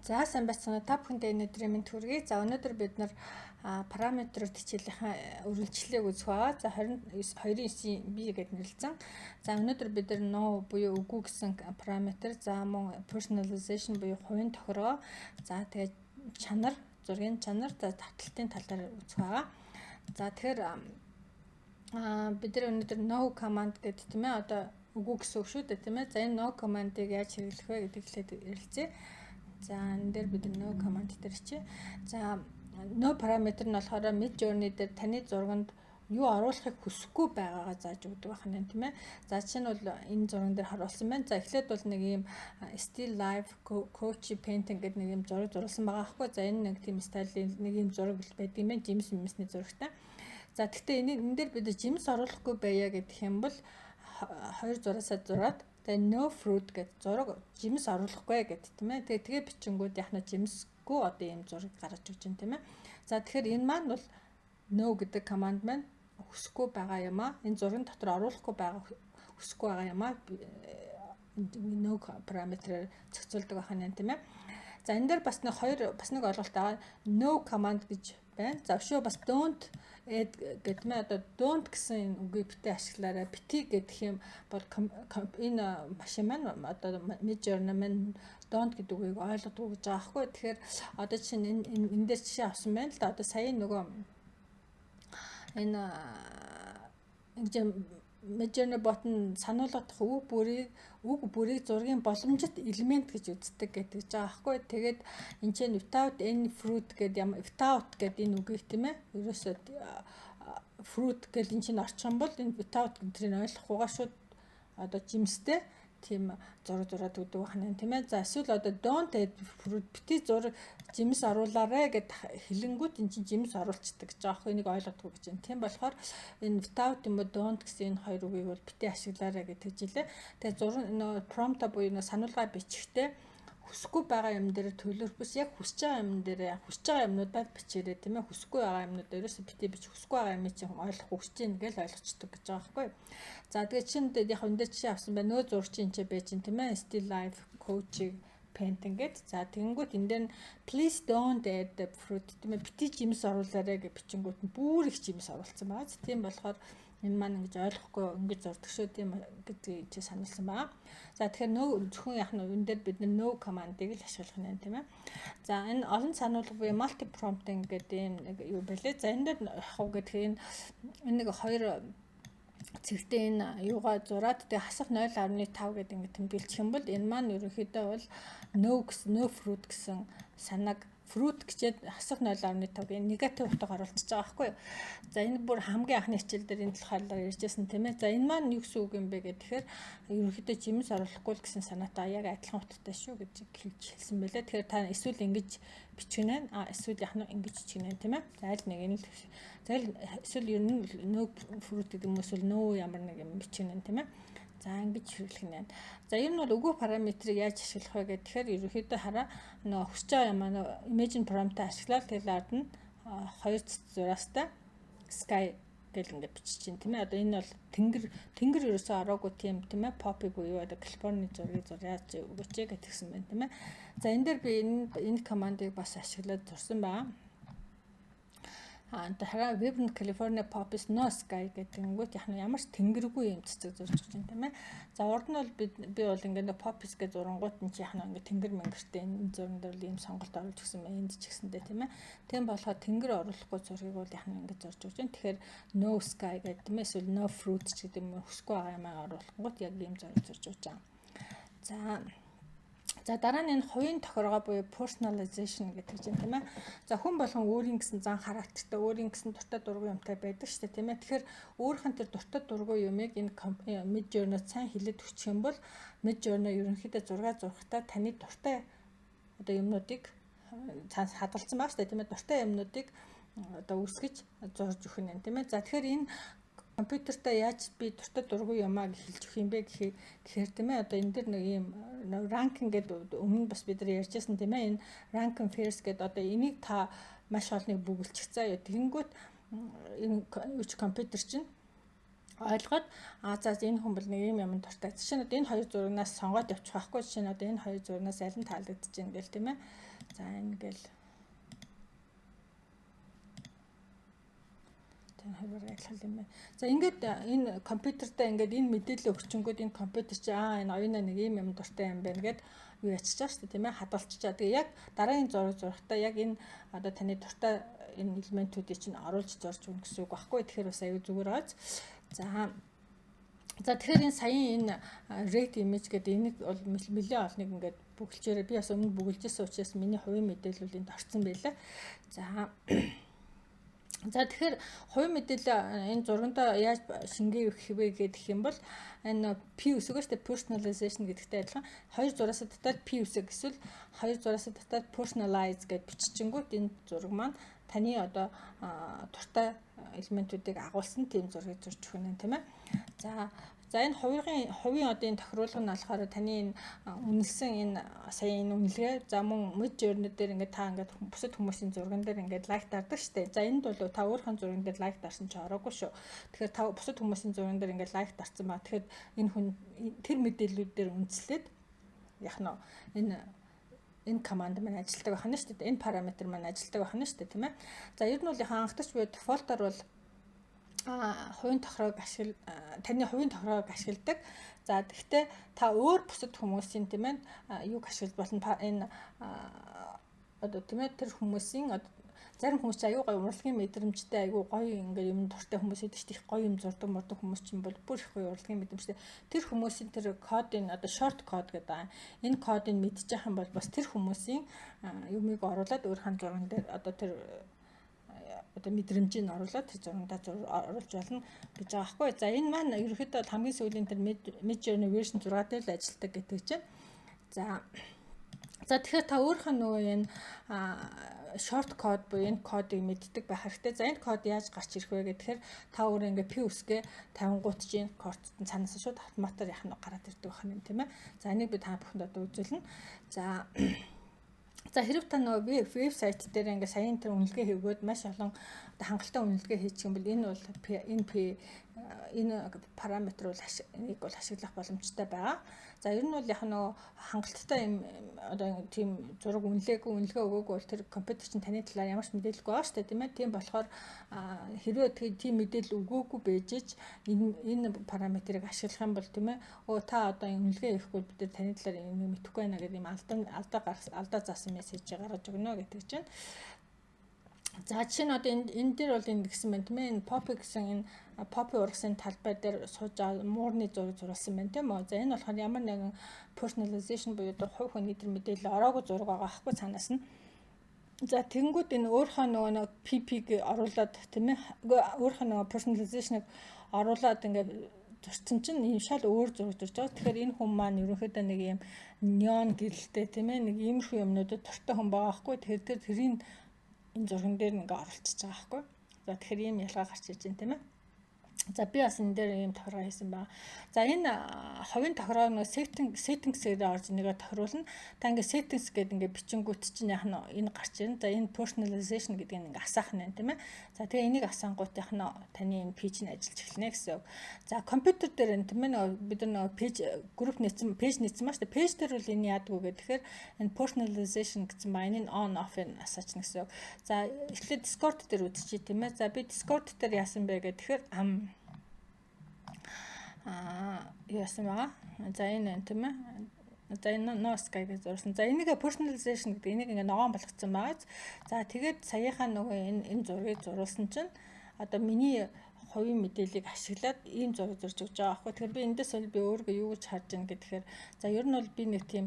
За, сайн байцгаана уу, та бүхэндээ энэ өдрийн мэнд хүргэе. За, өнөөдөр бид нар параметрууд хичээлийнхээ үргэлжлэлийг үзэх байгаа. За, 22-9 B гэдээ нэрлэсэн. За, өнөөдөр бид нар no буюу үгүй гэсэн параметр, за мөн personalization буюу хувийн тохиргоо, за тэгээд чанар, зургийн чанар, за давталтын талаар үзэх байгаа. За, тэгэхээр бид нар өнөөдөр no command гэдэг, тийм ээ, одоо үгүй гэсэн үг шүү дээ, тийм ээ. За, энэ no command-ыг яаж хэрэглэх вэ гэдгийг эхлээд ярилцъя. За, энэ дээр бид no command дээр чи. За, no параметр нь болохоор Midjourney дээр таны зурганд юу оруулахыг хүсэхгүй байгаагаа зааж өгдөг байх нь, тийм ээ. За, жишээ нь бол энэ зурган дээр харуулсан байна. За, эхлээд бол нэг ийм still life coach painting гэдэг нэг ийм зураг зурласан байгаа байхгүй. За, энэ нэг тийм стилийн нэг ийм зураг байдаг юм байна. Жимс юмсны зурагтай. За, гэхдээ энэ дээр бид жимс оруулахгүй байя гэдэг юм бол хоёр зураасаа зураад, тэгээ no fruit гэдэг, зураг жимс оруулахгүй гэдэг, тийм ээ. Тэгээ бичингүүд яг нь жимсгүй одоо ийм зураг гаргаж өгч байна, тийм ээ. За, тэгэхээр энэ маань бол no гэдэг команд маань хүсэхгүй байгаа юм а. Энэ зургийн дотор оруулахгүй байгаа, хүсэхгүй байгаа юм а no параметрээр зохицуулдаг байх нь, тийм ээ. За, энэ дээр бас нэг хоёр, бас нэг ойлголт байгаа. No command гэж байна. За, өшөө бас don't add гэдэг мэ, одоо don't гэсэн энэ үгийг битээ ашиглаарай. Бити гэдэг юм бол энэ машин маань, одоо Midjourney маань don't гэдэг үгийг ойлгодог гэж байгаа байхгүй. Тэгэхээр одоо чинь энэ энэ дээр жишээ авсан байна л да. Одоо сая нөгөө энэ ингэж Midjourney bot нь сануулгадах үг бүрийг зургийн боломжит элемент гэж үздэг гэдэг жаа байхгүй. Тэгээд энэ чинь without any fruit гэдэг юм, without гэдэг энэ үгийг, тийм ээ. Ерөөсөө fruit гэл энэ чинь орчих юм бол энэ without гэдгийг ойлгохгүйгаа шууд одоо жимстэй тийм зураг зураад өгдөг байна, тийм ээ. За, эсвэл одоо don't add fruit, бити зураг жимс оруулаарэ гэд хэлэнгүүт эн чинь жимс оруулцдаг гэж байгаа байхгүй, энийг ойлгодгүй гэж байна. Тийм болохоор энэ without юм уу don't гэсэн энэ хоёр үгийг бол бити ашиглаарэ гэж хэлээ. Тэгээ зураг нөө prompt буюу нөө сануулга бичихтэй хүсэхгүй байгаа юм дээр төлөвлөс, яг хүсэж байгаа юм дээр, хүсэж байгаа юмнуудаа бичээрэй, тийм ээ. Хүсэхгүй байгаа юмнуудаа ерөөсө битээ бич. Хүсэхгүй байгаа юм чинь ойлгохгүй, хүсэж ийн гэж ойлгочдөг гэж байгаа байхгүй. За, тэгээ чин яг энэ дээр жишээ авсан байна. Нөө зураг чинь ч байж чинь, тийм ээ, still life coaching painting гэд. За, тэгэнгүүт энэ дээр please don't add the fruit, тийм ээ, бити жимс оруулаарай гэж бичингүүт нь бүр их жимс оруулсан байгаа. Тийм болохоор энэ маань ингэж ойлгохгүй ингэж зурдаг шүү, тийм гэдгийг чи сануулсан байна. За, тэгэхээр no зөвхөн яг нь энэ дээр бид no command-ыг л ашиглах нь, тийм ээ. За, энэ олон сануулга буюу multi prompting гэдэг юм нэг юу бэлээ. За, энэ дээр яг гэдэг энэ нэг хоёр цэгтээ энэ юугаа зураад, тэгээ хасах 0.5 гэдэг ингэ тэмдэглэх юм бол энэ маань ерөнхийдөө бол no гэсэн, no fruit гэсэн санааг fruit гэчээд хасах 0.5 энэ негатив утга оруулчихж байгаа байхгүй юу. За, энэ бүр хамгийн анхны хичээл дээр энэ талаар ярьжсэн, тийм ээ. За, энэ маань юу гэсэн үг юм бэ гэхээр ерөнхийдөө жимс оруулахгүй л гэсэн санаатай яг адилхан утгатай шүү гэж хэлж хэлсэн байлаа. Тэгэхээр та эсвэл ингэж бичгэнэ, а эсвэл яг нь ингэж бичгэнэ, тийм ээ. За, аль нэг нь л, за, эсвэл ер нь no fruit гэдэг юм эсвэл no ямар нэг юм бичгэнэ, тийм ээ. За, ингэж хэрэглэх нь байна. За, ер нь бол үгүй параметрыг яаж ашиглах вэ гэхээр ерөнхийдөө хараа нөгөө хүсэж байгаа юм аа imagine prompt ашиглаад, тэгэл ард нь хоёр зураастай sky гэл ингээд бичиж чинь, тийм ээ. Одоо энэ бол тэнгэр, тэнгэр ерөөсөө ороогүй тийм, тийм ээ, poppy буюу одоо Калифорни зургийг зуряач өгөөч гэдгсэн байна, тийм ээ. За, энэ дээр би энэ командыг бас ашиглаад зурсан байгаа. А хараа Vibrant California Poppies No Sky гэдэг ингэнгүүт яг нь ямар ч тэнгэргүй юм цэцэг зурж өгч байна, тийм ээ. За, урд нь бол би бол ингээд Poppies гэж зурангууд нь чи яг нь ингээд тэнгэр мэнгэртэй энэ зурган дээр л ийм сонголт оруулж өгсөн байна. Энд ч гэсэндээ, тийм ээ. Тийм болохоор тэнгэр оруулахгүй зургийг бол яг нь ингээд зурж өгч байна. Тэгэхээр No Sky гэдэг, тийм ээ, эсвэл No Fruit ч гэдэг юм уу, хүсэхгүй байгаа юм оруулахгүйт яг ийм зураг зурж өгч байгаа. За, дараа нь энэ хувийн тохиргоо буюу personalization гэдэг чинь, тийм ээ. За, хүн болгон өөрийн гэсэн зан характертай, өөрийн гэсэн дуртай дургүй юмтай байдаг шүү дээ, тийм ээ. Тэгэхээр өөрийнх нь тэр дуртай дургүй юмыг энэ Midjourney сайн хэлээд өгчих юм бол Midjourney ерөнхийдөө зураг зурхтаа таны дуртай одоо юмнуудыг цааш хадгалсан байгаа шүү дээ, тийм ээ. Дуртай юмнуудыг одоо үүсгэж зурж өгөх нь, тийм ээ. За, тэгэхээр энэ компьютертай яаж би дуртай дургүй юмаа гэж хэлж өгөх юм бэ гэхээр, тийм ээ, одоо энэ дэр нэг ийм ranking гэдэг өмнө бас бид нар ярьжсэн, тийм ээ. Энэ ranking first гэдэг, одоо энийг та маш олныг бүгэлчих заа. Тэгэнгүүт энэ үуч компьютер чинь Ойлгоод, за, энэ хүн бол нэг юм юм дуртай. Жишээ нь одоо энэ хоёр зурагнаас сонгоод явчих байхгүй. Жишээ нь одоо энэ хоёр зурагнаас аль нь таалагдаж байна гэл, тийм ээ. За, энэ гэл. Тэр хоёр адилхан юм байна. За, ингээд энэ компьютердээ ингээд энэ мэдээлэл өгчөнгүүд энэ компьютер чи энэ оюуна нэг юм юм дуртай юм байна гэд юу ячиж байгаа шүү дээ, тийм ээ, хадгалчихаа. Тэгээ яг дараагийн зураг зурагтаа яг энэ одоо таны дуртай энэ элементүүдийг чинь оруулж зурж өгнө гэсэн үг байхгүй. Тэгэхээр бас аюу зүгээр байгааз. За, тэгэхээр энэ саяын энэ rate image гэдэг энийг бол нэлээд олныг ингээд бөглөжээрэй. Би бас өмнө бөглөжсэн учраас миний хувийн мэдээлэл энд орсон байлаа. За, тэгэхээр хувийн мэдээлэл энэ зургандаа яаж шингээх вэ гэх юм бол энэ P үсэг шүү дээ, personalization гэдэгтэй адилхан хоёр зураасаа татаад P үсэг эсвэл хоёр зураасаа татаад personalize гэж биччихэнгүүт энэ зураг маань таны одоо дуртай элементүүдийг агуулсан тийм зургийг зурж өгнө, тийм ээ. За, энэ хувийн одоо энэ тохируулга нь болохоор таны энэ үнэлсэн энэ сая энэ үнэлгээ, за, мөн Midjourney дээр ингээд та ингээд бусад хүмүүсийн зурган дээр ингээд like дардаг штэ. За, энд бол та өөрийнхөө зурган дээр like дарсан чи ороогүй шүү. Тэгэхээр та бусад хүмүүсийн зурган дээр ингээд like дарсан ба. Тэгэхээр энэ хүн тэр мэдээллүүд дээр үндэслээд яг нь энэ команд маань ажилладаг байх нь шүү дээ. Энэ параметр маань ажилладаг байх нь шүү дээ, тийм ээ. За, ер нь бол анхдагч буюу default оор бол хувийн тохироог ашигла таны хувийн тохироог ашигладаг. За, тэгвэл та өөр бусад хүмүүсийн, тийм ээ, юуг ашиглаж болно, энэ одоо, тийм ээ, тэр хүмүүсийн одоо зарим хүмүүс чинь аюу гоё урлагийн мэдрэмжтэй, аюу гоё ингээд юм дуртай хүмүүс байдаг шүү дээ. Их гоё юм зурдаг мурдаг хүмүүс чинь бол бүр их гоё урлагийн мэдрэмжтэй. Тэр хүмүүсийн тэр кодын одоо short code гэдэг байгаа. Энэ кодыг мэдчих юм бол бас тэр хүмүүсийн юмыг оруулаад өөрийнхөө зурган дээр одоо тэр одоо мэдрэмжийг оруулаад тэр зургандаа оруулж болно гэж байгаа байхгүй. За, энэ маань ерөнхийдөө бол хамгийн сүүлийн тэр Midjourney version 6 дээр л ажилладаг гэдэг чинь. За, тэгэхээр та өөрийнхөө нөгөө энэ short code буюу энэ кодыг мэддэг байх хэрэгтэй. За, энэ код яаж гарч ирэх вэ гэхээр та өөрөө ингээ P үсгээ тавингуут чинь код цаанаас шууд автоматар яах нь гараад ирдэг байх юм, тийм ээ. За, энийг би та бүхэнд одоо үзүүлнэ. За, хэрэг та нөгөө вебсайт дээр ингээ саяын тэр үнэлгээ хийгөөд маш олон одоо хангалттай үнэлгээ хийчих юм бол энэ бол энэ P энэ параметр бол энийг бол ашиглах боломжтой байгаа. За, ер нь бол яг нөгөө хангалттай юм одоо тийм зураг үнэлээгүй, үнэлгээ өгөөгүй бол тэр компьютер чинь таны талаар ямар ч мэдээлэлгүй байгаа шүү дээ, тийм ээ. Тийм болохоор хэрвээ тийм мэдээлэл өгөөгүй байж энэ параметрыг ашиглах юм бол, тийм ээ, өө та одоо үнэлгээ хийхгүй, бид нар таны талаар юм мэдэхгүй байна гэдэг юм алдаа заасан мессеж гаргаж өгнө гэдэг чинь. За, жишээ нь одоо энэ дээр бол энэ гэсэн байна, тийм ээ. Энэ Poppy гэсэн энэ Poppy ургасын талбай дээр сууж байгаа муурны зураг зуруулсан байна, тийм үү. За, энэ болохоор ямар нэгэн personalization буюу одоо хувь хүний тэр мэдээлэл ороогүй зураг байгаа байхгүй цаанаас нь. За, тэгэнгүүт энэ өөрийнхөө нөгөө нэг PP-г оруулаад, тийм ээ, өөрийнхөө нөгөө personalization-ыг оруулаад ингээд зурцсан чинь ийм шал өөр зураг зурж байгаа. Тэгэхээр энэ хүн маань ерөнхийдөө нэг юм неон гэрэлтэй, тийм ээ, нэг иймэрхүү юмнуудад дуртай хүн байгаа байхгүй. Тэгэхээр тэрийг энэ зурган дээр ингээ оруулчихж байгаа байхгүй. За, тэгэхээр ийм ялгаа гарч иж байна, тийм ээ. За, би бас энэ дээр ийм тохиргоо хийсэн байна. За, энэ хувийн тохиргоо нөгөө settings-ээр орж нэгэ тохируулна. Та ингээ settings гэдэг ингээ бичингүүт чинь яг нь энэ гарч ирнэ. За, энэ personalization гэдэг нь ингээ асаах нь, тийм ээ. За, тэгээ энийг асаангуут яг нь таны энэ page нь ажиллаж эхэлнэ гэсэн үг. За, компьютер дээр энэ, тийм ээ, нөгөө бид нар нөгөө page group нээсэн, page нээсэн ба шүү дээ. Page дээр бол энэ яадаг вэ гэхээр энэ personalization гэсэн ба энэ on off ын асаачна гэсэн үг. За, эхлээд Discord дээр үзчихье, тийм ээ. За, би Discord дээр яасан бэ гэхээр яасан байгаа. За, энэ, тийм ээ. За, энэ no sky гэж зурсан. За, энийг personalization гэдэг энийг ингээ ногоон болгоцсон байгаа. За, тэгээд саяхаа нөгөө энэ зургийг зуруулсан чинь одоо миний хувийн мэдээллийг ашиглаад ийм зураг зурж өгч байгаа байхгүй. Тэгэхээр би эндээс бол би өөрийгөө юу гэж харж байна гэхээр, за, ер нь бол би нэг тийм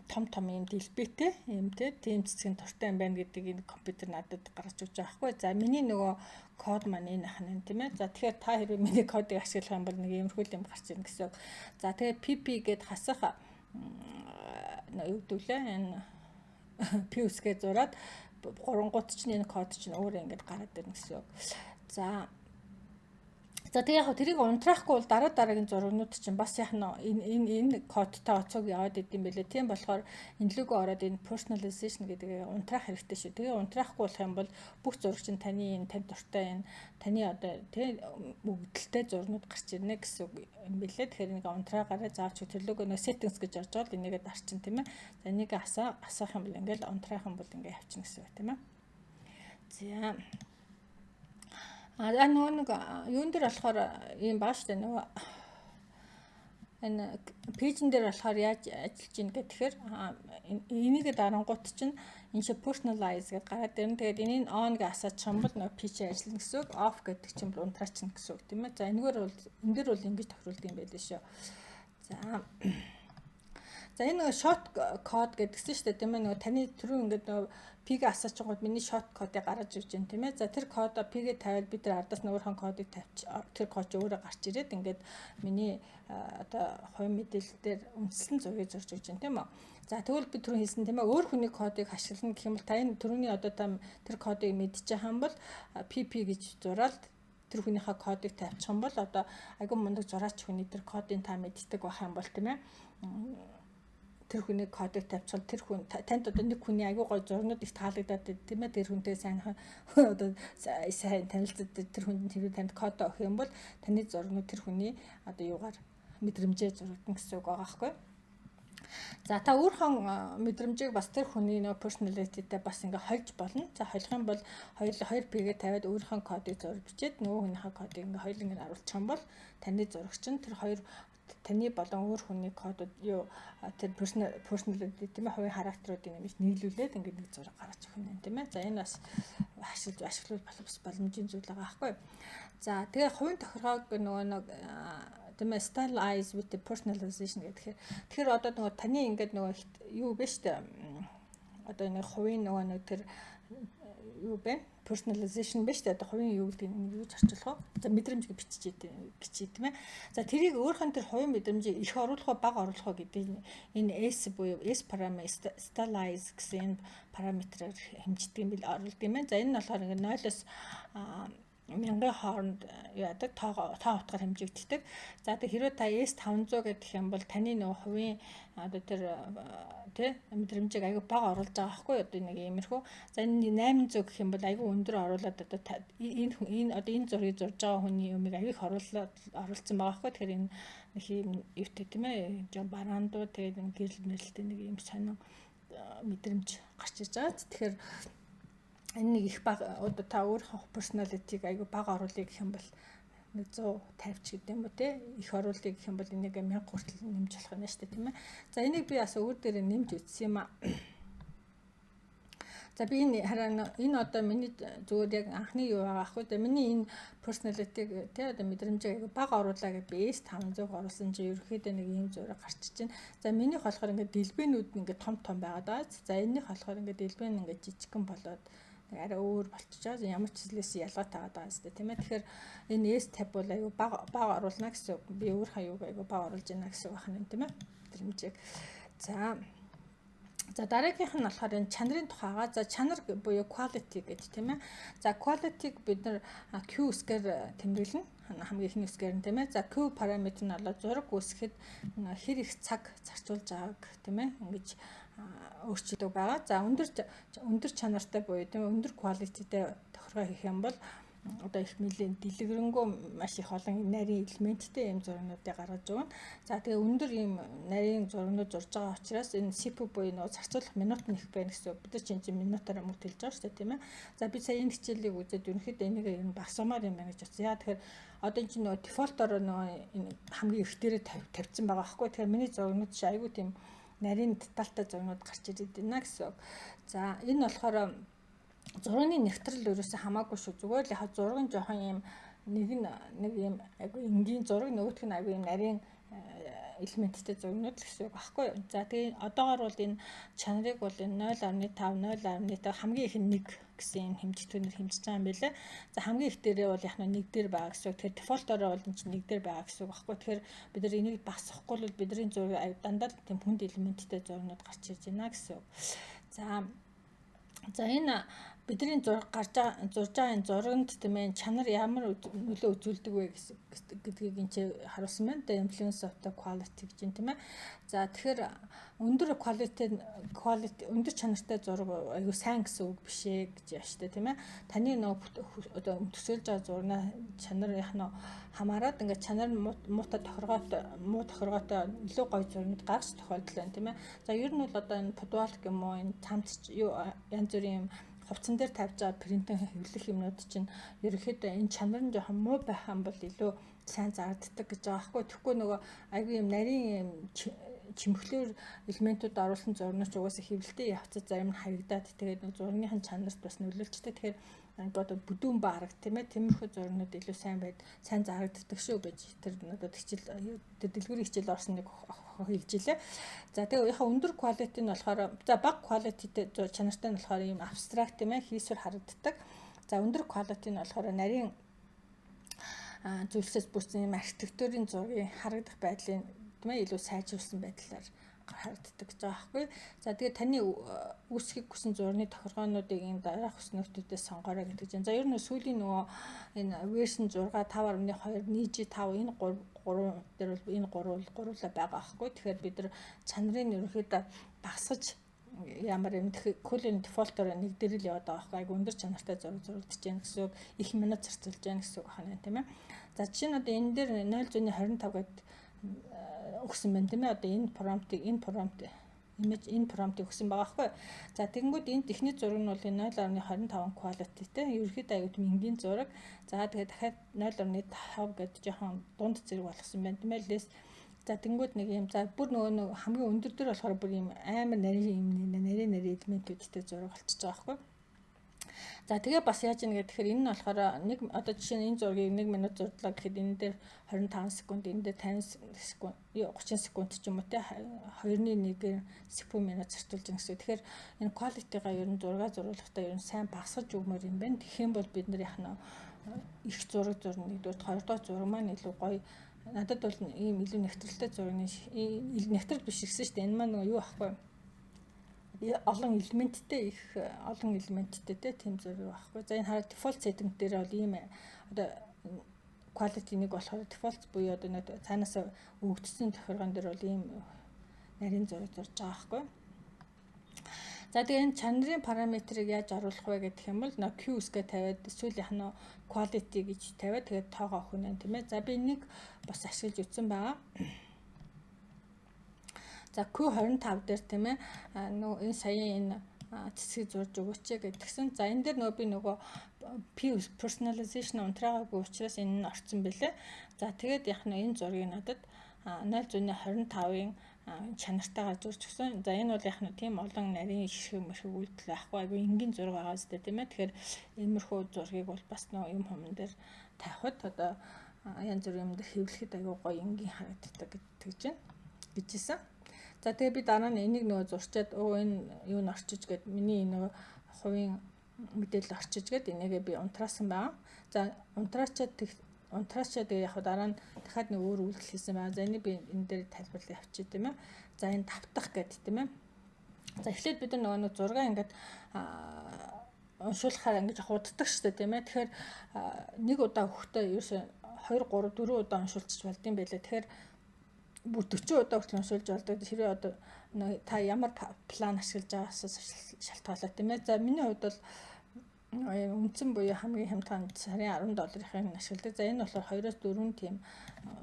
том том ийм дэлбэтэй ийм тийм цэцгийн дуртай юм байна гэдэг энэ компьютер надад гаргаж өгч байгаа байхгүй. За, миний нөгөө код маань энэ ах нь, тийм ээ. За, тэгэхээр та хэрвээ миний кодыг ашиглах юм бол нэг иймэрхүү юм гарч ирнэ гэсэн үг. За, тэгээд PP гэд хасах юу гэдэг лээ, энэ P үсгээ зураад гурангууд чинь энэ код чинь өөрөө ингэж гараад ирнэ гэсэн үг. За. За, тэгээ яг тэрийг унтраахгүй бол дараа дараагийн зурагнууд чинь бас яг нь энэ кодтой оцоог яваад идэм бэлээ. Тийм болохоор энэ лүүгээ ороод энэ personalization гэдэг унтраах хэрэгтэй шүү. Тэгээ унтраахгүй болох юм бол бүх зураг чинь таны энэ тань дуртай, энэ таны одоо тий өгөгдөлтэй зурнууд гарч ирнэ гэсэн үг юм бэлээ. Тэгэхээр нэг унтраагаараа заавч тэр лүүгээ нөө settings гэж орж байгаа л энийгээ дарчин, тийм ээ. За, энийг асаах юм бол ингээл, унтраах юм бол ингээ явчихна гэсэн үг, тийм ээ. За, а нөгөө нэг юун дээр болохоор ийм баа штэ, нөгөө энэ page эн дээр болохоор яаж ажиллаж ийн гэхээр энийг дарангуут чинь энэ шиг personalize гэдээ гараад ирнэ. Тэгээд энийг on гэж асаачих юм бол нөгөө page ажиллана гэсэн үг, off гэдэг чинь бол унтраачна гэсэн үг, тийм ээ. За, энэгээр бол энэ дээр бол ингэж тохируулдаг юм байлээ шүү. За, энэ нөгөө short code гэдгсэн шүү дээ, тийм ээ. Нөгөө таны түрүү ингээд нөгөө P-г асаачгууд миний short кодыг гаргаж ирж байна, тийм ээ. За, тэр кодо P-гээ тавиад бид нар ардаас нь өөрийнхөө кодыг тавьч, тэр код чи өөрөө гарч ирээд ингээд миний одоо хувь мэдээлэл дээр үндсэн зургийг зурж өгч байна, тийм үү. За, тэгвэл би түрүү хэлсэн, тийм ээ, өөр хүний кодыг ашиглана гэх юм бол та энэ түрүүний одоо та тэр кодыг мэдчих юм бол PP гэж зураад тэр хүнийхээ кодыг тавьчих юм бол одоо айгүй мундаг зураач хүний тэр кодыг та мэддэг байх юм бол, тийм ээ, тэр хүний кодыг тавьчихвал тэр хүн танд одоо нэг хүний айгүй гой зурнууд их таалагдаад, тийм ээ, тэр хүнтэй сайн одоо сайн танилцаад, тэр хүнд тэр танд код өгөх юм бол таны зургнууд тэр хүний одоо юугаар мэдрэмжээр зурагдана гэсэн үг байгаа байхгүй. За, та өөрийнхөө мэдрэмжийг бас тэр хүний нөө personality-тэй бас ингээ хольж болно. За, холих юм бол хоёр хоёр P-гээ тавиад өөрийнхөө кодыг зураг бичээд нөгөө хүнийхээ кодыг ингээ хоёуланг нь оруулчих юм бол таны зураг чинь тэр хоёр таны болон өөр хүний кодод юу тэр personality, тийм ээ, хувийн характеруудыг нэмж нийлүүлээд ингээд нэг зураг гаргаж өгөх юм, тийм ээ. За, энэ бас ашиглаж ашиглах бас боломжийн зүйл байгаа байхгүй. За, тэгээ хувийн тохиргоог нөгөө нэг, тийм ээ, stylize with the personalization гэхээр тэгэхээр одоо нөгөө таны ингээд нөгөө юу бэ штэ, одоо нэг хувийн нөгөө нэг тэр юу бэ, personalization биш үү, одоо хувийн юу гэдэг нь юу зорчуулах вэ? За, мэдрэмж гэж бичиж бичиж, тийм ээ. За, тэрийг өөрийнх нь тэр хувийн мэдрэмжийг их оруулах уу, бага оруулах уу гэдэг энэ S буюу S параметр, stylize гэсэн энэ параметрээр хэмждэг юм бил, оруулдаг юм байна. За, энэ нь болохоор ингээд 0-оос мянган хооронд яадаг, тоо тоо утгаар хэмжигддэг. За, тэг хэрвээ та S500 гэдэг юм бол таны нөгөө хувийн одоо тэр тий мэдрэмжийг айгүй бага оруулж байгаа байхгүй, одоо нэг иймэрхүү. За, энэ 800 гэх юм бол айгүй өндөр оруулаад одоо энэ одоо энэ зургийг зурж байгаа хүний юмыг айгүй их оруулаад оруулсан байгаа байхгүй. Тэгэхээр энэ нэг юм юутай, тийм ээ, жон бараандуу, тэгээд гэрэл мэрэлтэй нэг юм сонин мэдрэмж гарч ирж байгаа. Тэгэхээр энэ нэг их бага, одоо та өөрийнхөө personality-г айгүй бага оруулъя гэх юм бол нэг 150 ч гэдэг юм уу, те, их оруулъя гэх юм бол энийг 1000 хүртэл нэмж болох юм шүү дээ, тийм ээ. За, энийг би бас өөр дээрээ нэмж үзсэн юм а. За, би энэ хараа, энэ одоо миний зүгээр яг анхны юу байгаа ахгүй. Тэгээ миний энэ personality, тий, одоо мэдрэмжийг бага оруулаа гэж би S500 оруулсан чи ерөнхийдөө нэг ийм зураг гарч чинь. За, минийх болохоор ингээд дэлбэнүүд нь ингээд том том байгаад байгаа. За, энэнийх болохоор ингээд дэлбэн ингээд жижигхэн болоод нэг арай өөр болчихж байгаа. Ямар ч зүйлээс ялгаатай байгаа юм тийм ээ. Тэгэхээр энэ S50 бол аюу бага бага оруулна гэсэн. Би өөр хаюуг аюу бага оруулж байна гэсэн үг байна, тийм ээ. Мэдрэмжийг. За, дараагийнх нь болохоор энэ чанарын тухайгаа. За, чанар буюу quality гэж, тийм ээ. За, quality-г бид нар Q үсгээр тэмдэглэнэ. Хамгийн эхний үсгээр нь, тийм ээ. За, Q параметр нь болоо зураг үүсгэхэд хэр их цаг зарцуулж байгааг, тийм ээ, ингэж өөрчилдөг байгаа. За, өндөр өндөр чанартай буюу, тийм ээ, өндөр quality-тэй тохиргоо хийх юм бол одоо их нэлийн дэлгэрэнгүй маш их олон нарийн элементтэй ийм зургнуудыг гаргаж өгнө. За, тэгээ өндөр ийм нарийн зургнууд зурж байгаа учраас энэ CPU буюу нөгөө зарцуулах минут нь их байна гэсэн үг. Бид нар чинь минутаараа мөнгө төлж байгаа шүү дээ, тийм ээ. За, би сая энэ хичээлийг үзээд ерөнхийдөө энийг ер нь багасгамаар юм байна гэж бодсон. Яа, тэгэхээр одоо энэ чинь нөгөө default оор нөгөө энэ хамгийн их дээрээ тавьсан байгаа байхгүй. Тэгэхээр миний зургнууд чинь айгүй тийм нарийн детальтай зургнууд гарч ирээд байна гэсэн үг. За, энэ болохоор зургийн нэгтрэл ерөөсөө хамаагүй шүү. Зүгээр л яг зураг нь жоохон юм нэг нь нэг юм айгүй энгийн зураг, нөгөөх нь айгүй юм нарийн элементтэй зургнууд л гэсэн үг байхгүй юу. За, тэгээ одоогор бол энэ чанарыг бол энэ 0.5, 0.5, хамгийн их нь 1 гэсэн энэ хэмжигдэхүүнээр хэмжиж байгаа юм билээ. За, хамгийн их дээрээ бол яг нь 1 дээр байгаа гэсэн үг. Тэгэхээр default ороо бол энэ чинь 1 дээр байгаа гэсэн үг байхгүй. Тэгэхээр бид нар энийг багасгахгүй бол бидний зураг дандаа л тийм хүнд элементтэй зургнууд гарч ирж байна гэсэн үг. За, энэ Бидний зураг гарч байгаа, зурж байгаа энэ зурагт, тийм ээ, чанар ямар нөлөө үзүүлдэг вэ гэдгийг энэ чи харуулсан байна. The influence of the quality гэж юм, тийм ээ. За, тэгэхээр өндөр quality өндөр чанартай зураг аягүй сайн гэсэн үг биш ээ гэж яаштай, тийм ээ. Таны нөгөө одоо төсөөлж байгаа зурнаа чанар яг нь хамаарат ингээд чанар нь муутай тохиргоотой, муу тохиргоотой илүү гоё зурнууд гарч тохиолдол байна, тийм ээ. За, ер нь бол одоо энэ подвал гэх юм уу, энэ цамц юу, янз бүрийн юм хувцсан дээр тавьж байгаа принтэн хэвлэх юмнууд чинь ерөнхийдөө энэ чанар нь жоохон муу байх юм бол илүү сайн зарагддаг гэж байгаа байхгүй. Тэгэхгүй нөгөө айгүй юм нарийн юм чимхлээр элементүүд оруулсан зурнууд ч угаасаа хэвлэлтийн явцад зарим нь харагдаад, тэгээд нөгөө зургийнхын чанарт бас нөлөөлчтэй. Тэгэхээр одоо бүдүүн баараг, тийм ээ, тиймэрхүү зурнууд илүү сайн байд, сайн зарагддаг шүү гэж тэр одоо хичээл, тэр дэлгүүрийн хичээл орсон нэг хэлж илээ. За, тэгээ яхаа өндөр quality нь болохоор, за, бага quality тэй чанартай нь болохоор ийм abstract, тийм ээ, хийсвэр харагддаг. За, өндөр quality нь болохоор нарийн зүйлсээс бүрдсэн юм архитектурын зургийн харагдах байдлын, тийм ээ, илүү сайжруулсан байдлаар харагддаг гэж байгаа байхгүй. За, тэгээ таны үүсгэхийг хүсэн зурны тохиргоонуудыг энэ дараах өснөтүүдээс сонгоорой гэдэг чинь. За, ер нь сүүлийн нөгөө энэ version 6, 5.2, Niji 5, энэ 3 3 дээр бол энэ гурвал гуруула байгаа байхгүй. Тэгэхээр бид нар чанарын ерөнхийдөө багасгаж ямар юм Coolin default оор нэг дээр л яваад байгаа байхгүй. Айгу өндөр чанартай зураг зурагдаж байна гэсэн үг. Их минут зарцуулж байна гэсэн үг байна, тийм ээ. За, жишээ нь одоо энэ дээр 0.25 гэдэг өгсөн байна, тийм ээ. Одоо энэ prompt image, энэ prompt ыг өгсөн байгаа байхгүй. За, тэгэнгүүт энд эхний зураг нь бол 0.25 quality тэй. Ерөнхийдөө аягүй энгийн зураг. За, тэгээд дахиад 0.5 гэдэг жоохон дунд зэрэг болгосон байна, тийм ээ. Less. За, тэгэнгүүт нэг юм, за, бүр нөгөө нэг хамгийн өндөр дээр болохоор бүр юм амар нарийн юм, нарийн нарийн элементүүдтэй зураг болчихж байгаа байхгүй. За, тэгээ бас яаж ийнэ гэхээр энэ нь болохоор нэг одоо жишээ нь энэ зургийг 1 минут зурдлаа гэхэд энэ дээр 25 секунд, энэ дээр 50 секунд, 30 секунд ч юм уу те, 2-ны 1-ээр секунд минут зарцуулж байгаа гэсэн. Тэгэхээр энэ quality-га ер нь зураг зуруулахдаа ер нь сайн багасгаж өгмөр юм байна. Тэгэх юм бол бид нар яг нь их зураг зурна нэгдүгээр, хоёрдугаар зураг маань илүү гоё. Надад бол ийм илүү нэвтрэлтэй зургийн нэвтрэл биш гэсэн шүү дээ. Энэ маань нөгөө юу ахгүй, олон элементтэй, их олон элементтэй те, тийм зураг байхгүй. За, энэ хараа default setting дээр бол ийм одоо quality нэг болохоор default буюу одоо нэг цаанаас өгөгдсөн тохиргоон дээр бол ийм нарийн зураг зурж байгаа байхгүй. За, тэгээ энэ чанарын параметрыг яаж оруулах вэ гэх юм бол нөө Q үсгээ тавиад эсвэл яг нь quality гэж тавиад тэгээд тоогоо өгнө, тийм ээ. За, би нэг бас ашиглаж үзсэн байгаа. За, Q25 дээр, тийм ээ, нөгөө энэ саяын энэ цэцгийг зурж өгөөч гэдгсэн. За, энэ дээр нөгөө би нөгөө P personalization унтраагаагүй учраас энэ нь орцсон бэлээ. За, тэгээд яг нь энэ зургийг надад 0.25-ын чанартайгаар зурж өгсөн. За, энэ бол яг нь тийм олон нарийн ширхэг мэрхэг үйлдэл байхгүй, айгүй энгийн зураг байгаа зү, тийм ээ. Тэгэхээр иймэрхүү зургийг бол бас нөгөө юм хуман дээр тавихад, одоо янз бүрийн юм дээр хэвлэхэд айгүй гоё энгийн харагддаг гэж байна гэжсэн. За, тэгээ би дараа нь энийг нөгөө зурчаад өө энэ юу н орчиж гээд миний нөгөө хувийн мэдээлэл орчиж гээд энийгээ би унтраасан байгаа. За, унтраачаад унтраачаад тэгээ яг дараа нь дахиад нэг өөр үйлдэл хийсэн байгаа. За, энийг би энэ дээр тайлбарлаж явчих, тийм ээ. За, энэ давтах гэдэг, тийм ээ. За, эхлээд бид нар нөгөө нэг зураг ингээд уншуулахаар ингэж худдаг шүү дээ, тийм ээ. Тэгэхээр нэг удаа өгөхдөө ерөөсөө 2 3 4 удаа уншуулчих болдсон байлаа. Тэгэхээр бүр 40 удаа хүртэл уншуулж болдог. Хэрвээ одоо та ямар план ашиглаж байгаас шалтгаалаад, тийм ээ. За, миний хувьд бол үндсэн буюу хамгийн хямдхан сарын 10 долларын ашигладаг. За, энэ болохоор 2-оос 4 тийм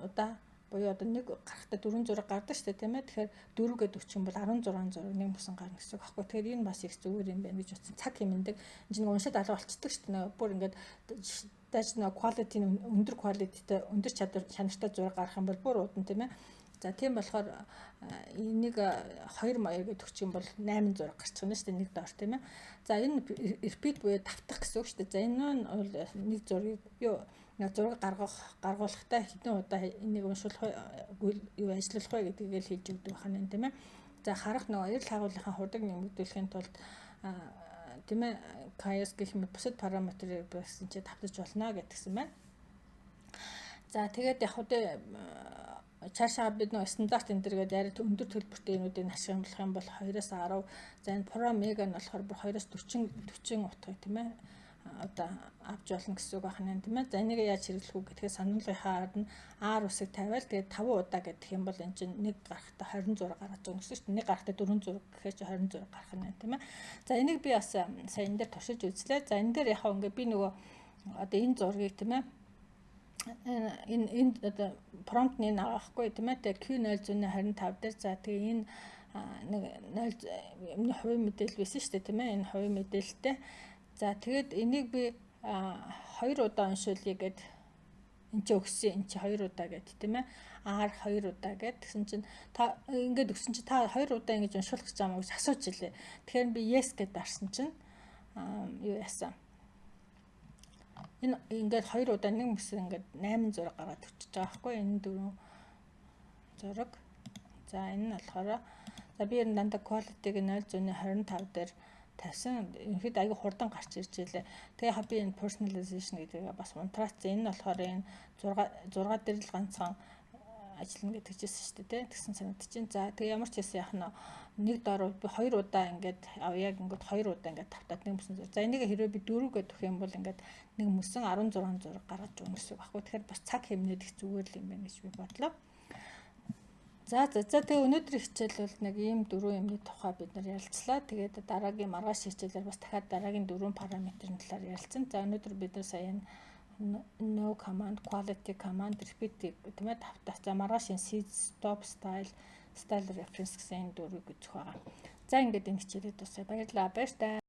удаа буюу одоо нэг гарахтаа 4 зураг гардаг шүү дээ, тийм ээ. Тэгэхээр 4 гэдэг өгчих юм бол 16 зураг нэг мөсөн гарна гэсэн үг байхгүй. Тэгэхээр энэ бас их зүгээр юм байна гэж бодсон. Цаг хэмнэдэг. Энэ чинь уншаад алга болцдог шүү дээ. Бүр ингээд дайж нэг quality, өндөр quality тэй, өндөр чанартай зураг гарах юм бол бүр удан, тийм ээ. За, тийм болохоор энийг 2 маяг гэдэг өгчих юм бол 8 зураг гарчих нь шүү дээ нэг доор, тийм ээ. За, энэ repeat буюу давтах гэсэн үг шүү дээ. За, энэ нь бол нэг зургийг юу зураг гаргуулахдаа хэдэн удаа энийг уншуулах вэ, юу ажиллах вэ гэдгийг л хэлж өгдөг байна, тийм ээ. За, харах нөгөө эрэл хайгуулынхаа хурдаг нэмэгдүүлэхийн тулд, тийм ээ, chaos гэх мэт бусад параметрыг бас энэ давтаж болно гэдгсэн байна. За, тэгээд яг үдэ Цаашаа бид нөгөө стандарт энэ төр гэдэг арай өндөр төлбөртэй юмнуудыг ашиглах юм бол 2-оос 10, за, энэ Pro Mega нь болохоор бүр 2-оос 40 40 утгыг, тийм ээ, одоо авч болно гэсэн үг байна, тийм ээ. За, энийг яаж хэрэглэх үү гэхээр сануулгынхаа ард нь R үсэг тавиал тэгээд 5 удаа гэдэг юм бол энэ чинь нэг гарахтаа 26 гаргаж байгаа гэсэн шүү дээ. Нэг гарахтаа 4 зураг гэхээр чи 26 гарах нь, тийм ээ. За, энийг би бас сая энэ дээр туршиж үзлээ. За, энэ дээр яг ингээ би нөгөө одоо энэ зургийг, тийм ээ, энэ энэ одоо prompt ны агаахгүй, тийм ээ. Тэгээ Q0.25 дээр, за, тэгээ энэ нэг 0 юмны хувийн мэдээлэл байсан шүү дээ, тийм ээ. Энэ хувийн мэдээлэлтэй. За, тэгээд энийг би хоёр удаа уншуулъя гэд энэ чи өгсөн, энэ чи хоёр удаа гэд, тийм ээ. R хоёр удаа гэд тэгсэн чинь та ингээд өгсөн чи та хоёр удаа ингэж уншуулах гэж байгаа юм уу гэж асууж илээ. Тэгэхээр би yes гэд дарсан чинь юу яасан, энэ ингээд хоёр удаа нэг мөс ингээд 8 зураг гаргаад өчөж байгаа байхгүй, энэ дөрвөн зураг. За, энэ нь болохоор, за, би ер нь дандаа quality-г 0.25 дээр тавьсан. Ерөнхийдөө аягүй хурдан гарч ирж илээ. Тэгээ би энэ personalization гэдгийг бас унтраацсан. Энэ нь болохоор энэ 6 6 дээр л ганцхан ажиллана гэдэг чийсэн шүү дээ. Тэгсэн санагдчихээн. За, тэгээ ямар ч байсан яах нь нэг дор би хоёр удаа ингээд яг ингээд хоёр удаа ингээд тавтаад нэг мөсөн. За, энийг хэрвээ би дөрөв гэдэг өгөх юм бол ингээд нэг мөсөн 16 зураг гаргаж өгнө гэсэн үг байхгүй. Тэгэхээр бас цаг хэмнээд их зүгээр л юм байна гэж би бодлоо. За, тэгээ өнөөдрийн хичээл бол нэг ийм дөрвөн юмны тухай бид нар ярилцлаа. Тэгээд дараагийн маргааш хичээлээр бас дахиад дараагийн дөрвөн параметрын талаар ярилцсан. За, өнөөдөр бид нар сая энэ no command, quality command, repeat, тийм ээ, тавтах. За, маргааш энэ seed, stop, style, style reference гэсэн энэ дөрвийг үзэх байгаа. За, ингээд энэ хичээлээ дуусгая. Баярлалаа. Баяртай.